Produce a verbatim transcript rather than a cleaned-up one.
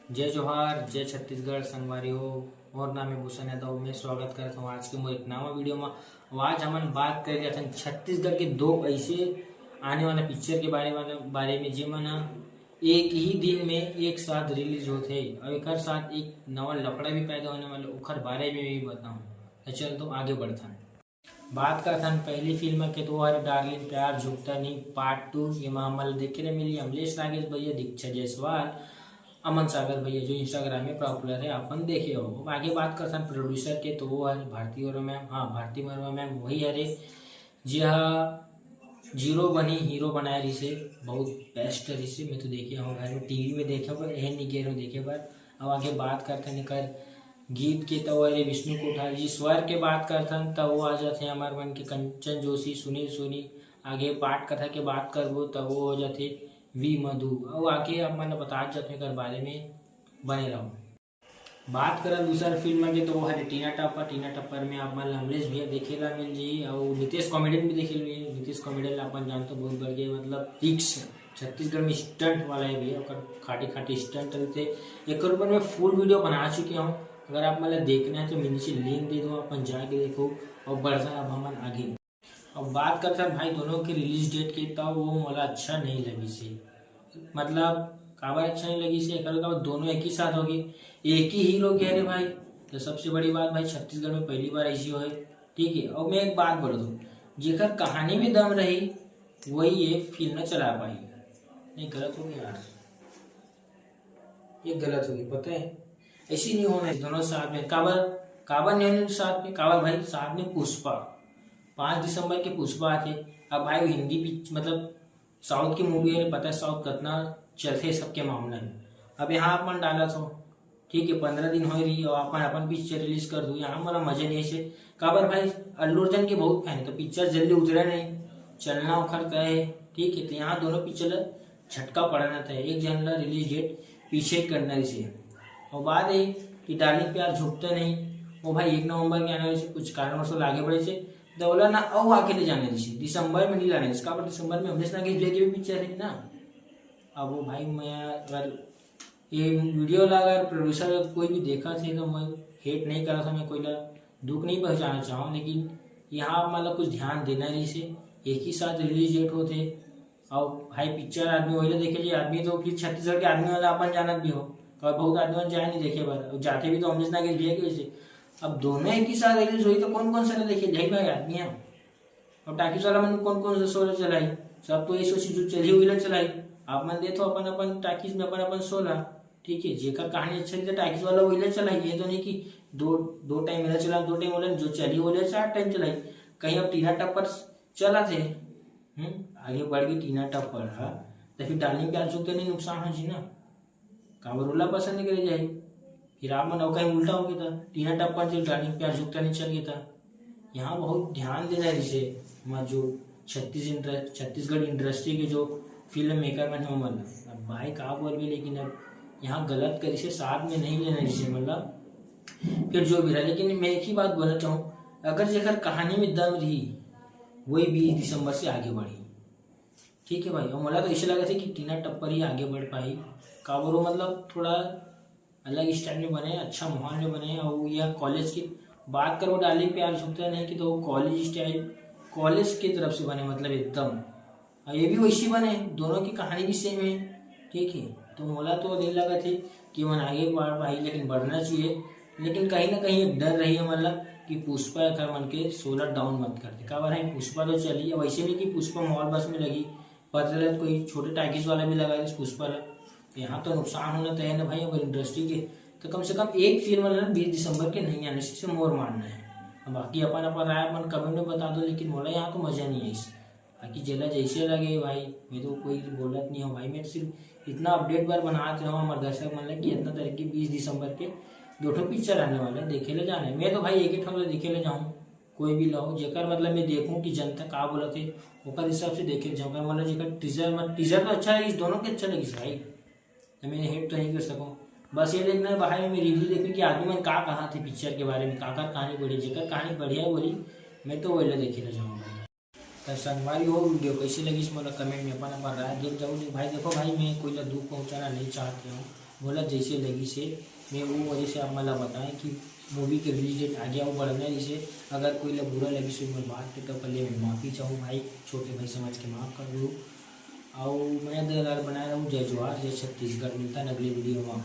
जय जोहार, जय छत्तीसगढ़ संगवारी हो। मोर नाम है भूषण यादव। मैं स्वागत करता हूँ आज के मोर एक नवा वीडियो में। आज हमन बात कर जाथन छत्तीसगढ़ के दो ऐसे आने वाला पिक्चर के बारे में, बारे में जेमन ह एक ही दिन में एक साथ रिलीज होथे और एक साथ एक नवा लफड़ा भी पैदा होने वाला, ओखर बारे में भी बताऊँ। तो चल, तो आगे बढ़थन। बात करथन पहली फिल्म के, तो हर डार्लिंग प्यार झुकता नहीं पार्ट टू। ये हमन ल देखे ले मिली अमलेश नागेश भैया, दीक्षा जायसवाल, अमन सागर भैया, जो इंस्टाग्राम में पॉपुलर है, अपन देखे हो। अब आगे बात करथन प्रोड्यूसर के, तो वो हर भारती वर्मा मैम। हाँ, भारती वर्मा मैम वही हरे जे हा जीरो बनी हीरो बनाए रिसे, बहुत बेस्ट रिसे। मैं तो देखे हूँ घर में, टीवी में देखे बर, एहन नहीं गे रहो देखे बर। अब आगे बात करथन एकर गीत के, तो हरे विष्णु कोठारी जी। स्वर के बात करथन, त वो आ जाथे हमर मन के कंचन जोशी, सुनील सोनी। आगे पाठ कथा के बात करबो, त वो हो जाथे वी मधु। अउ आगे आप मन ल बतात जाथों एकर बारे में, बने रहो। बात करन दूसर फिल्म के, तो वो हरे टीना टप्पर। टीना टप्पर में आप मन ल अमलेश भैया देखे ला मिल जी, अउ नितेश कॉमेडियन भी देखे ला मिल। नितेश कॉमेडियन ला अपन जानतो, बहुत बढ़ गए, मतलब रिक्स, छत्तीसगढ़ में स्टंट वाला है भैया, ओकर खाटी खाटी स्टंट रहते। एकर ऊपर मैं फुल वीडियो बना चुके हूँ, अगर आप मन ल देखना है तो मैं नीचे लिंक दे दूँ, अपन जाके देखो। और बढ़थन अब हमन आगे। अब बात करथन भाई दोनों के रिलीज डेट के, तब वो मोला अच्छा नहीं लगिस हे। मतलब काबर अच्छा नहीं लगिस हे, एकर काबर दोनों एक ही साथ हो गए, एक ही हीरो के। अरे भाई, तो सबसे बड़ी बात भाई, छत्तीसगढ़ में पहली बार ऐसी होए, ठीक है। और मैं एक बात बोल दूँ, जेकर कहानी में दम रही, वही ये फिल्म चला पाई। नहीं, गलत हो गया यार, ये गलत हो गया, पता है, ऐसी नहीं होना है दोनों साथ में। काबर, काबर नहीं होने साथ में, काबर भाई, साथ में पुष्पा, पाँच दिसंबर के पुष्पा आथे। अब भाई हिंदी पिच-, मतलब साउथ की मूवी है, पता है साउथ कितना चलते सबके मामला में। अब यहाँ आप मन डालत हो, ठीक है, पंद्रह दिन हो रही और अपन अपन पिक्चर रिलीज कर दो, यहाँ मोला मजा नहीं से। काबर भाई, अल्लू अर्जुन के बहुत फैन है, तो पिक्चर जल्दी उतरे नहीं, चलना ओखर तय है, ठीक है। तो यहाँ दोनों पिक्चर झटका पड़ना था, एक झन ला रिलीज डेट पीछे करना इसे। और बात है कि डार्लिंग प्यार झुकता नहीं, वो भाई एक नवंबर के आने वाले से कुछ कारणवश आगे बढ़े से, तो बोला ना, अउ आगे ले जाने दिसे, दिसंबर में नहीं लाने दिसे, काबर दिसंबर में अमरीश नागेश भैया के भी पिक्चर है ना। अब वो भाई, मैं अगर ये वीडियो ला अगर प्रोड्यूसर कोई भी देखा थे, तो मैं हेट नहीं करा था, मैं कोई ला दुख नहीं पहुँचाना चाहूँ, लेकिन यहाँ मतलब कुछ ध्यान देना रही से, एक ही साथ रिलीज डेट होते। और भाई पिक्चर आदमी वही ला देखे जी, आदमी तो फिर छत्तीसगढ़ के आदमी वाला अपन जानत भी हो, तो बहुत आदमी मन जाए नहीं देखे बर, और जाते भी तो अमरीश नागेश भैया की वजह से। अब दोनों एक ही साथ रिलीज हुई तो कौन कौन सा देखे जाए भाई आदमी है। अब टाकीज वाला मन कौन कौन सा शो ला चलाई, सब तो यही सोची जो चली हुई ला चलाई। आप मन देखो अपन अपन टाकीज में अपन अपन शो ला, ठीक है, जेकर कहानी अच्छा लगे टाकीज वाला वही ला चलाई। ये तो नहीं कि दो, दो टाइम मेला चला, दो टाइम वाला जो चली वो ला चार टाइम चलाई। कहीं अब टीना टप्पर चला थे, हम्म, आगे बढ़ गई टीना टप्पर, हाँ, तो फिर डार्लिंग प्यार झुकता नहीं नुकसान हो जी ना, काबर ओला पसंद करे जाए। फिर आप मन अउ कहीं उल्टा हो गया था, टीना टप्पर जो डार्लिंग प्यार झुकता नहीं चल गया था। यहाँ बहुत ध्यान देना है इसे, हमारे जो छत्तीस इंडस्ट्री, छत्तीसगढ़ इंडस्ट्री के जो फिल्म मेकर मन हैं, ओमन। अब भाई का बोलबे, लेकिन अब यहाँ गलत करी से साथ में नहीं लेना इसे, मतलब फिर जो भी रहा। लेकिन मैं एक ही बात बोलना चाहूँ, अगर जेकर कहानी में दम रही, वही बीस दिसंबर से आगे बढ़ी, ठीक है भाई। और मोला तो ऐसे लगा था कि टीना टप्पर ही आगे बढ़ पाई, काबर वो मतलब थोड़ा अलग स्टाइल में बने, अच्छा माहौल में बने। और यह कॉलेज की बात करो, डार्लिंग प्यार झुकता नहीं कि तो कॉलेज स्टाइल, कॉलेज की तरफ से बने, मतलब एकदम। और ये भी वैसी बने, दोनों की कहानी भी सेम है, ठीक है। तो मोला तो नहीं लगा थे कि मन आगे बढ़ पाई, लेकिन बढ़ना चाहिए। लेकिन कहीं ना कहीं एक डर रही है, मतलब कि पुष्पा एकर मन के शो ला डाउन मत कर दे। काबर है, पुष्पा तो चली, अब ऐसे नहीं कि पुष्पा मॉल बस में लगी, पता चला कोई छोटे टाकीज वाला भी लगा दे पुष्पा ला, तो यहाँ तो नुकसान होना तय है ना भाई। अगर इंडस्ट्री के, तो कम से कम एक फिल्म वाला बीस दिसंबर के नहीं आने से मोर मानना है। अब बाकी अपन अपन राय अपन कमेंट में बता दो, लेकिन मोला यहाँ तो मजा नहीं आई। बाकी जेला जैसे लगे भाई, मैं तो कोई बोलत नहीं हूँ भाई, मैं तो सिर्फ इतना अपडेट बार बनात रहूँ हमारे दर्शक मन ला कि इतना तारीख के बीस दिसंबर के दो ठो पिक्चर आने वाला है, देखे ले जाना है। मैं तो भाई एक एक ठो देखे ले जाऊँ, कोई भी ला हो, जेकर मतलब मैं देखूँ कि जनता का बोलत हे, ओकर हिसाब से देखे ले जाऊँ। अगर मतलब जेकर टीजर, मतलब टीजर तो अच्छा लगिस, दोनों के अच्छा लगिस भाई, तो मैं हेट तो नहीं कर सकूँ। बस ये देखना है भाई, मैं रिव्यू देखूँ कि आदमी मन का कहा थे पिक्चर के बारे में, काकर कहानी बढ़िया, जेकर कहानी बढ़िया बोली, मैं तो वही ला देखे ले जाऊँ भाई। तो संगवारी हो, वीडियो कैसे लगिस मोला कमेंट में अपन अपन राय देख जाओ। नहीं भाई, देखो भाई, मैं कोई ला दुख पहुँचाना नहीं चाहते हूँ, मोला जैसे लगिस हे, मैं वो वजह से आप मन ला बताएं कि मूवी के रिलीज डेट आगे अउ बढ़ना रहिस हे। अगर कोई ला बुरा लगिस हो मोर बात के, तो पहले मैं माफ़ी चाहूँ भाई, छोटे भाई समझ के माफ़ कर दो। अउ मैं दलाल बनाए रहूँ। जय जोहार, जय छत्तीसगढ़। मिलता है अगले वीडियो में।